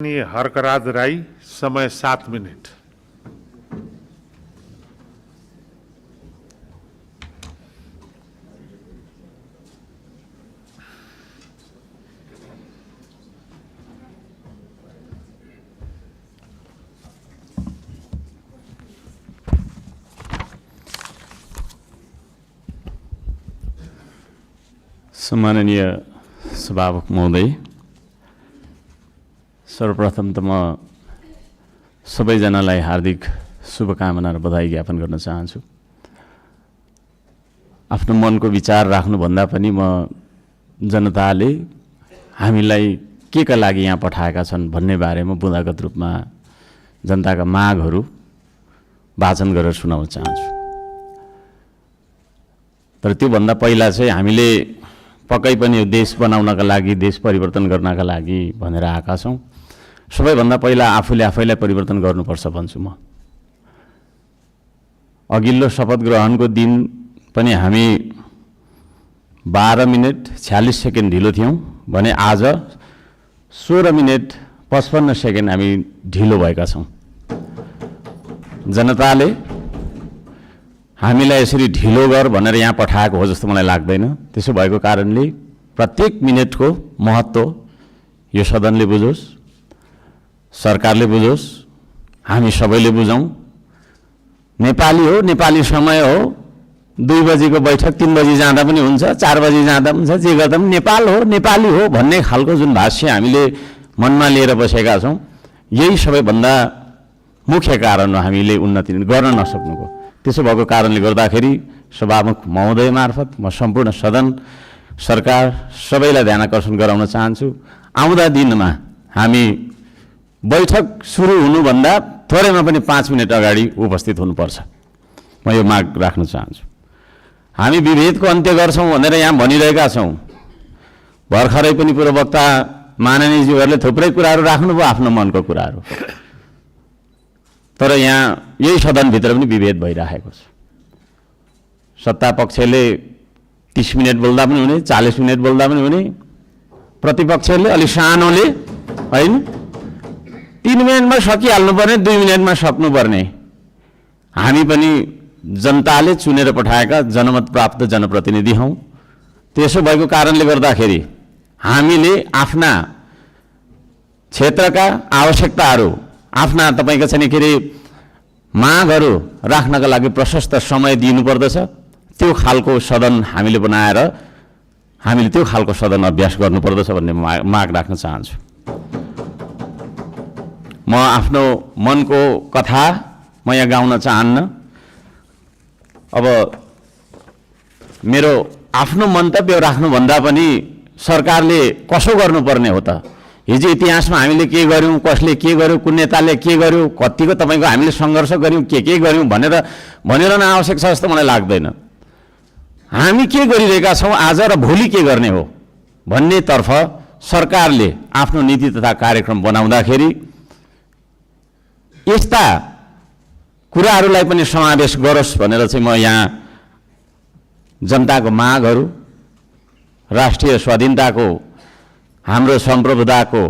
हरकराज राई, समय 7 मिनट। सम्माननीय सभामुख महोदय, सर्वप्रथम त म सबैजनालाई हार्दिक शुभकामना र बधाई ज्ञापन गर्न चाहन्छु। आफ्नो मनको विचार राख्नुभन्दा पनि म जनताले हामीलाई के का लागि यहाँ पठाएका छन् भन्ने बारेमा बुँदागत रूपमा जनताका मागहरू वाचन गरेर सुनाउन चाहन्छु। तर त्योभन्दा पहिला चाहिँ हामीले पक्कै पनि यो देश बनाउनका लागि, देश परिवर्तन गर्नका लागि भनेर आएका छौँ। सबैभन्दा पहिला आफूले आफैलाई परिवर्तन गर्नुपर्छ भन्छु म। अघिल्लो शपथ ग्रहणको दिन पनि हामी 12 मिनेट 46 सेकेन्ड ढिलो थियौँ भने आज 16 मिनेट 55 सेकेन्ड हामी ढिलो भएका छौँ। जनताले हामीलाई यसरी ढिलो गर भनेर यहाँ पठाएको हो जस्तो मलाई लाग्दैन। त्यसो भएको कारणले प्रत्येक मिनेटको महत्त्व यो सदनले बुझोस्, सरकारले बुझोस्, हामी सबैले बुझौँ। नेपाली हो, नेपाली समय हो, 2 बजीको बैठक 3 बजी जाँदा पनि हुन्छ, 4 बजी जाँदा पनि हुन्छ, जे गर्दा पनि नेपाल हो, नेपाली हो भन्ने खालको जुन भाष्य हामीले मनमा लिएर बसेका छौँ, यही सबैभन्दा मुख्य कारण हो हामीले उन्नति गर्न नसक्नुको। त्यसो भएको कारणले गर्दाखेरि सभामुख महोदय मार्फत म सम्पूर्ण सदन, सरकार सबैलाई ध्यान आकर्षण गराउन चाहन्छु। आउँदा दिनमा हामी बैठक सुरु हुनुभन्दा थोरैमा पनि 5 मिनट अगाडि उपस्थित हुनुपर्छ, म यो माग राख्न चाहन्छु। हामी विभेदको अन्त्य गर्छौँ भनेर यहाँ भनिरहेका छौँ। भर्खरै पनि पूर्ववक्ता माननीयज्यूहरूले थुप्रै कुराहरू राख्नुभयो, आफ्नो मनको कुराहरू। तर यहाँ यही सदनभित्र पनि विभेद भइरहेको छ। सत्ता पक्षले 30 मिनट बोल्दा पनि हुने, 40 मिनट बोल्दा पनि हुने, प्रतिपक्षले अलि सानोले होइन 3 मिनटमा सकिहाल्नुपर्ने, 2 मिनटमा सक्नुपर्ने। हामी पनि जनताले चुनेर पठाएका जनमत प्राप्त जनप्रतिनिधि हौँ। त्यसो भएको कारणले गर्दाखेरि हामीले आफ्ना क्षेत्रका आवश्यकताहरू, आफ्ना तपाईँको चाहिँ के अरे मागहरू राख्नका लागि प्रशस्त समय दिनुपर्दछ। त्यो खालको सदन हामीले बनाएर हामीले त्यो खालको सदन अभ्यास गर्नुपर्दछ भन्ने माग राख्न चाहन्छु। म आफ्नो मनको कथा म यहाँ गाउन चाहन्न। अब मेरो आफ्नो मन्तव्य राख्नुभन्दा पनि सरकारले कसो गर्नुपर्ने हो त? हिजो इतिहासमा हामीले के गर्यौँ, कसले के गर्यो, कुन नेताले के गर्यो, कतिको तपाईँको हामीले सङ्घर्ष गऱ्यौँ, के गर्यौँ भनेर आवश्यक छ जस्तो मलाई लाग्दैन। हामी के गरिरहेका छौँ आज र भोलि के गर्ने हो भन्नेतर्फ सरकारले आफ्नो नीति तथा कार्यक्रम बनाउँदाखेरि यस्ता कुराहरूलाई पनि समावेश गरोस् भनेर चाहिँ म यहाँ जनताको मागहरू, राष्ट्रिय स्वाधीनताको, हाम्रो सम्प्रभुताको,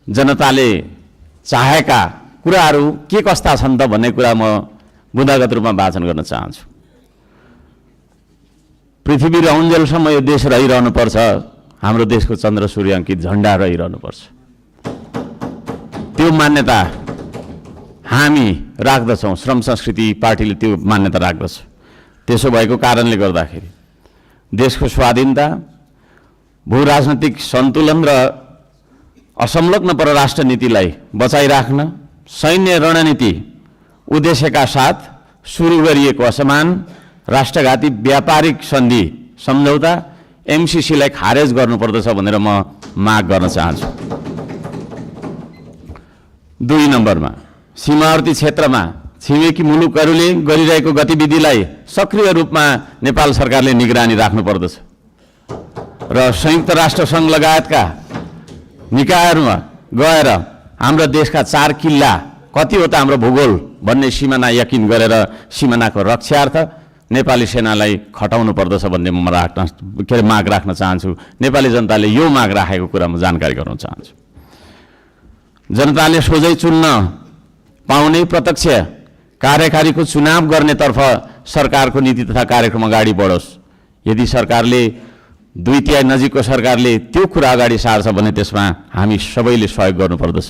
जनताले चाहेका कुराहरू के कस्ता छन् त भन्ने कुरा म बुँदागत रूपमा वाचन गर्न चाहन्छु। पृथ्वी रहन्जेलसम्म यो देश रहिरहनुपर्छ, हाम्रो देशको चन्द्र सूर्य अङ्कित झन्डा रहिरहनुपर्छ। त्यो मान्यता हामी राख्दछौँ, श्रम संस्कृति पार्टीले त्यो मान्यता राख्दछ। त्यसो भएको कारणले गर्दाखेरि देशको स्वाधीनता, भू राजनैतिक सन्तुलन र असंलग्न परराष्ट्र नीतिलाई बचाइराख्न सैन्य रणनीति उद्देश्यका साथ सुरु गरिएको असमान राष्ट्रघाती व्यापारिक सन्धि सम्झौता एमसीसीलाई खारेज गर्नुपर्दछ भनेर म माग गर्न चाहन्छु। 2 नम्बरमा सीमावर्ती क्षेत्रमा छिमेकी मुलुकहरूले गरिरहेको गतिविधिलाई सक्रिय रूपमा नेपाल सरकारले निगरानी राख्नुपर्दछ र संयुक्त राष्ट्र सङ्घ लगायतका निकायहरूमा गएर हाम्रो देशका 4 किल्ला कतिवटा हाम्रो भूगोल भन्ने सिमाना यकिन गरेर सिमानाको रक्षार्थ नेपाली सेनालाई खटाउनु पर्दछ भन्ने म माग राख्न चाहन्छु। नेपाली जनताले यो माग राखेको कुरा म जानकारी गराउन चाहन्छु। जनताले सोझै चुन्न पाउने प्रत्यक्ष कार्यकारीको चुनाव गर्नेतर्फ सरकारको नीति तथा कार्यक्रम अगाडि बढोस्। यदि सरकारले 2/3 नजिकको सरकारले त्यो कुरा अगाडि सार्छ भने त्यसमा हामी सबैले सहयोग गर्नुपर्दछ।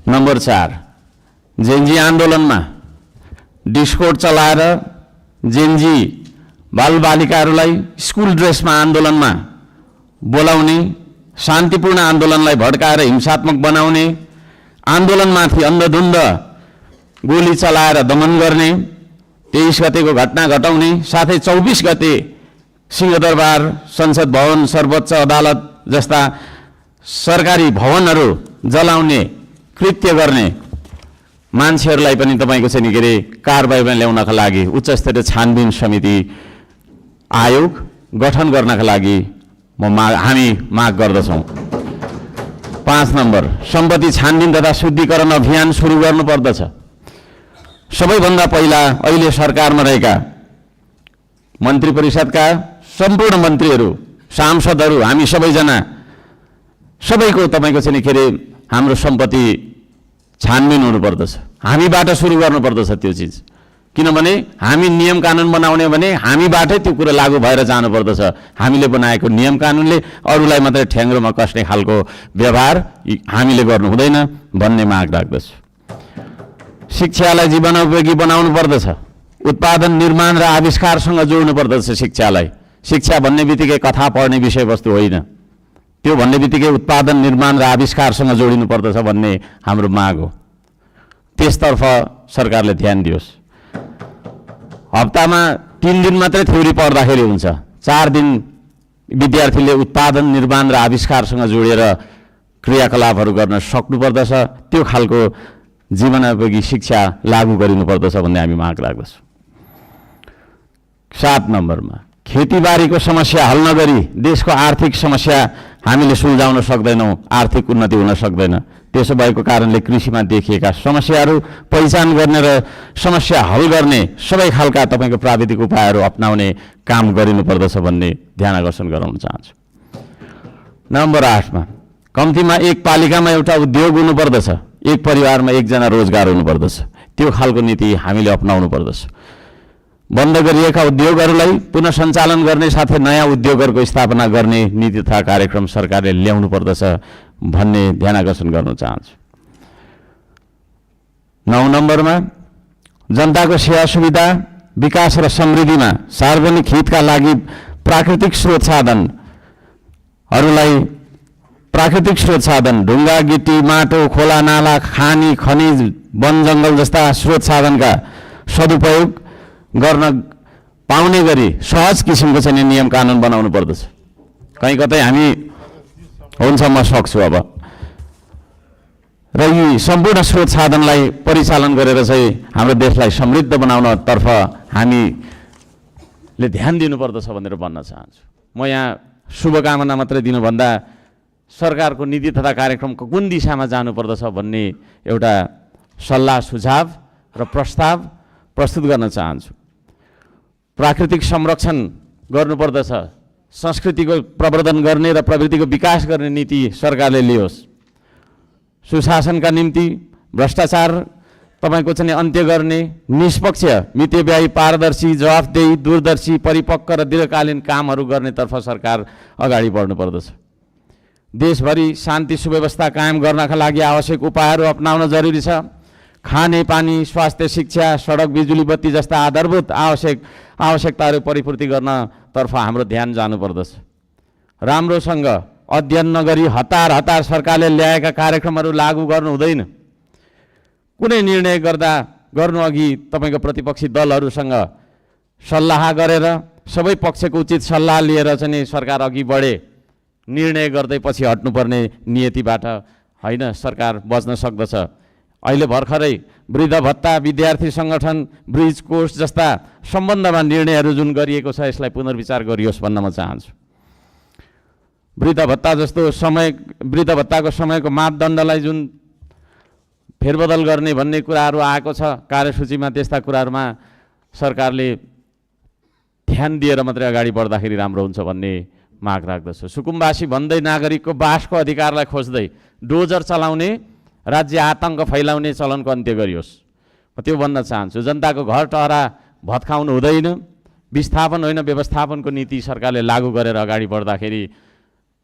नम्बर 4, जेनजी आन्दोलनमा डिस्कोड चलाएर जेनजी बालबालिकाहरूलाई स्कुल ड्रेसमा आन्दोलनमा बोलाउने, शान्तिपूर्ण आन्दोलनलाई भड्काएर हिंसात्मक बनाउने, आन्दोलनमाथि अन्धधुन्ध गोली चलाएर दमन गर्ने, 23 गतेको घटना घटाउने, साथै 24 गते सिंहदरबार, संसद भवन, सर्वोच्च अदालत जस्ता सरकारी भवनहरू जलाउने कृत्य गर्ने मान्छेहरूलाई पनि तपाईँको चाहिँ के अरे कारबाहीमा ल्याउनका लागि उच्च स्तरीय छानबिन समिति आयोग गठन गर्नका लागि हामी माग गर्दछौँ। 5 नम्बर, सम्पत्ति छानबिन तथा शुद्धिकरण अभियान सुरु गर्नुपर्दछ। सबैभन्दा पहिला अहिले सरकारमा रहेका मन्त्री परिषदका सम्पूर्ण मन्त्रीहरू, सांसदहरू, हामी सबैजना सबैको तपाईँको चाहिँ के अरे हाम्रो सम्पत्ति छानबिन हुनुपर्दछ। हामीबाट सुरु गर्नुपर्दछ त्यो चिज, किनभने हामी नियम कानुन बनाउने भने हामीबाटै त्यो कुरा लागू भएर जानुपर्दछ। हामीले बनाएको नियम कानुनले अरूलाई मात्रै ठ्याङ्ग्रोमा कस्ने खालको व्यवहार हामीले गर्नु हुँदैन भन्ने माग राख्दछु। शिक्षालाई जीवनोपयोगी बनाउनु पर्दछ। उत्पादन, निर्माण र आविष्कारसँग जोड्नु पर्दछ शिक्षालाई। शिक्षा भन्ने बित्तिकै कथा पढ्ने विषयवस्तु होइन, त्यो भन्ने बित्तिकै उत्पादन, निर्माण र आविष्कारसँग जोडिनु पर्दछ भन्ने हाम्रो माग हो। त्यसतर्फ सरकारले ध्यान दियोस्। हप्तामा 3 दिन मात्रै थ्योरी पढ्दाखेरि हुन्छ, 4 दिन विद्यार्थीले उत्पादन, निर्माण र आविष्कारसँग जोडेर क्रियाकलापहरू गर्न सक्नुपर्दछ। त्यो खालको जीवनोपयोगी शिक्षा लागू गरिनुपर्दछ भन्ने हामी माग राख्दछौँ। 7 नम्बरमा, खेतीबारीको समस्या हल नगरी देशको आर्थिक समस्या हामीले सुल्झाउन सक्दैनौँ, आर्थिक उन्नति हुन सक्दैन। त्यसो भएको कारणले कृषिमा देखिएका समस्याहरू पहिचान गर्ने र समस्या हल गर्ने सबै खालका तपाईँको प्राविधिक उपायहरू अपनाउने काम गरिनुपर्दछ भन्ने ध्यान आकर्षण गराउन चाहन्छु। नम्बर 8मा, कम्तीमा एक पालिकामा एउटा उद्योग हुनुपर्दछ, एक परिवारमा एकजना रोजगार हुनुपर्दछ। त्यो खालको नीति हामीले अपनाउनु पर्दछ। बन्द गरिएका उद्योगहरूलाई पुनः सञ्चालन गर्ने साथै नयाँ उद्योगहरूको स्थापना गर्ने नीति तथा कार्यक्रम सरकारले ल्याउनु पर्दछ भन्ने ध्यान आकर्षण गर्न चाहन्छु। 9 नम्बरमा, जनताको सेवा सुविधा, विकास र समृद्धिमा सार्वजनिक हितका लागि प्राकृतिक स्रोत साधन ढुङ्गा, गिटी, माटो, खोला, नाला, खानी, खनिज, वन जङ्गल जस्ता स्रोत साधनका सदुपयोग गर्न पाउने गरी सहज किसिमको चाहिँ नियम कानुन बनाउनु पर्दछ। कहीँ कतै हामी हुन्छ म सक्छु अब र यी सम्पूर्ण स्रोत साधनलाई परिचालन गरेर चाहिँ हाम्रो देशलाई समृद्ध बनाउनतर्फ हामीले ध्यान दिनुपर्दछ भनेर भन्न चाहन्छु। म यहाँ शुभकामना मात्रै दिनुभन्दा सरकारको नीति तथा कार्यक्रमको कुन दिशामा जानुपर्दछ भन्ने एउटा सल्लाह सुझाव र प्रस्ताव प्रस्तुत गर्न चाहन्छु। प्राकृतिक संरक्षण गर्नुपर्दछ, संस्कृतिको प्रवर्धन गर्ने र प्रवृत्तिको विकास गर्ने नीति सरकारले लियोस्। सुशासनका निम्ति भ्रष्टाचार तपाईँको चाहिँ अन्त्य गर्ने, निष्पक्ष, मितव्ययी, पारदर्शी, जवाफदेही, दूरदर्शी, परिपक्व र दीर्घकालीन कामहरू गर्नेतर्फ सरकार अगाडि बढ्नुपर्दछ। देशभरि शान्ति सुव्यवस्था कायम गर्नका लागि आवश्यक उपायहरू अपनाउन जरुरी छ। खाने पानी, स्वास्थ्य, शिक्षा, सडक, बिजुली बत्ती जस्ता आधारभूत आवश्यकताहरू परिपूर्ति गर्नतर्फ हाम्रो ध्यान जानुपर्दछ। राम्रोसँग अध्ययन नगरी हतार सरकारले ल्याएका कार्यक्रमहरू लागू गर्नु हुँदैन। कुनै निर्णय गर्नु अघि तपाईँको प्रतिपक्षी दलहरूसँग सल्लाह गरेर सबै पक्षको उचित सल्लाह लिएर चाहिँ सरकार अघि बढे। निर्णय गर्दै पछि हट्नुपर्ने नियतिबाट होइन सरकार बच्न सक्दछ। अहिले भर्खरै वृद्ध भत्ता, विद्यार्थी सङ्गठन, ब्रिज कोर्स जस्ता सम्बन्धमा निर्णयहरू जुन गरिएको छ यसलाई पुनर्विचार गरियोस् भन्न म चाहन्छु। वृद्ध भत्ताको समयको मापदण्डलाई जुन फेरबदल गर्ने भन्ने कुराहरू आएको छ कार्यसूचीमा, त्यस्ता कुराहरूमा सरकारले ध्यान दिएर मात्रै अगाडि बढ्दाखेरि राम्रो हुन्छ भन्ने माग राख्दछु। सुकुम्बासी भन्दै नागरिकको बासको अधिकारलाई खोज्दै डोजर चलाउने, राज्य आतङ्क फैलाउने चलनको अन्त्य गरियोस्। म त्यो भन्न चाहन्छु। जनताको घर टहरा भत्काउनु हुँदैन। विस्थापन होइन, व्यवस्थापनको नीति सरकारले लागू गरेर अगाडि बढ्दाखेरि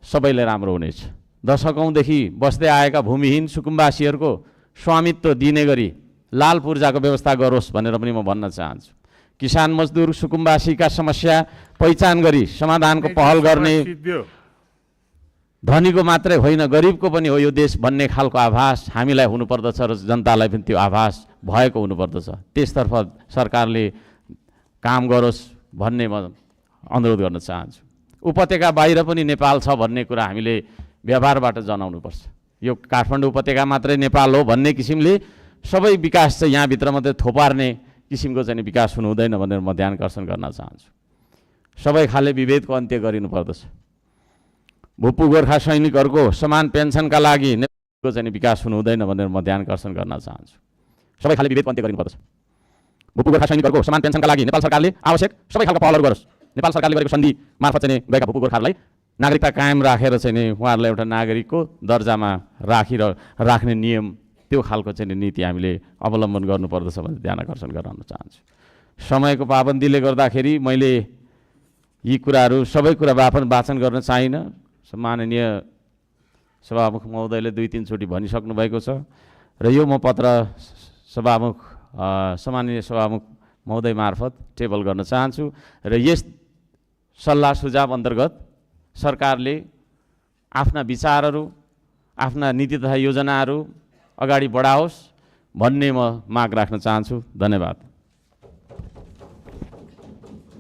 सबैले राम्रो हुनेछ। दशकौँदेखि बस्दै आएका भूमिहीन सुकुम्बासीहरूको स्वामित्व दिने गरी लाल पूर्जाको व्यवस्था गरोस् भनेर पनि म भन्न चाहन्छु। किसान मजदुर सुकुम्बासीका समस्या पहिचान गरी समाधानको पहल गर्ने धनीको मात्रै होइन, गरिबको पनि हो यो देश भन्ने खालको आभास हामीलाई हुनुपर्दछ र जनतालाई पनि त्यो आभास भएको हुनुपर्दछ। त्यसतर्फ सरकारले काम गरोस् भन्ने म अनुरोध गर्न चाहन्छु। उपत्यका बाहिर पनि नेपाल छ भन्ने कुरा हामीले व्यवहारबाट जनाउनुपर्छ। यो काठमाडौँ उपत्यका मात्रै नेपाल हो भन्ने किसिमले सबै विकास चाहिँ यहाँभित्र मात्रै थोपार्ने किसिमको चाहिँ विकास हुनु हुँदैन भनेर म ध्यान आकर्षण गर्न चाहन्छु। सबै खाले विभेदको अन्त्य गरिनुपर्दछ। भूपू गोर्खा सैनिकहरूको समान पेन्सनका लागि नेपालको चाहिँ विकास हुनु हुँदैन भनेर म ध्यान आकर्षण गर्न चाहन्छु। सबै खाले विभेदको अन्त्य गरिनुपर्दछ। भूपू गोर्खा सैनिकहरूको समान पेन्सनका लागि नेपाल सरकारले आवश्यक सबै खालका पहलहरू गरोस्। नेपाल सरकारले गरेको सन्धि मार्फत चाहिँ गएका भूपू गोर्खाहरूलाई नागरिकता कायम राखेर चाहिँ उहाँहरूलाई एउटा नागरिकको दर्जामा राख्ने नियम, त्यो खालको चाहिँ नीति हामीले अवलम्बन गर्नुपर्दछ भनेर ध्यान आकर्षण गराउन चाहन्छु। समयको पाबन्दीले गर्दाखेरि मैले यी कुराहरू सबै कुरा वाचन गर्न चाहिनँ। माननीय सभामुख महोदयले 2-3 चोटि भनिसक्नु भएको छ र यो म पत्र सम्माननीय सभामुख महोदय मार्फत टेबल गर्न चाहन्छु र यस सल्लाह सुझाव अन्तर्गत सरकारले आफ्ना विचारहरू, आफ्ना नीति तथा योजनाहरू अगाडि बढाओस् भन्ने म माग राख्न चाहन्छु। धन्यवाद।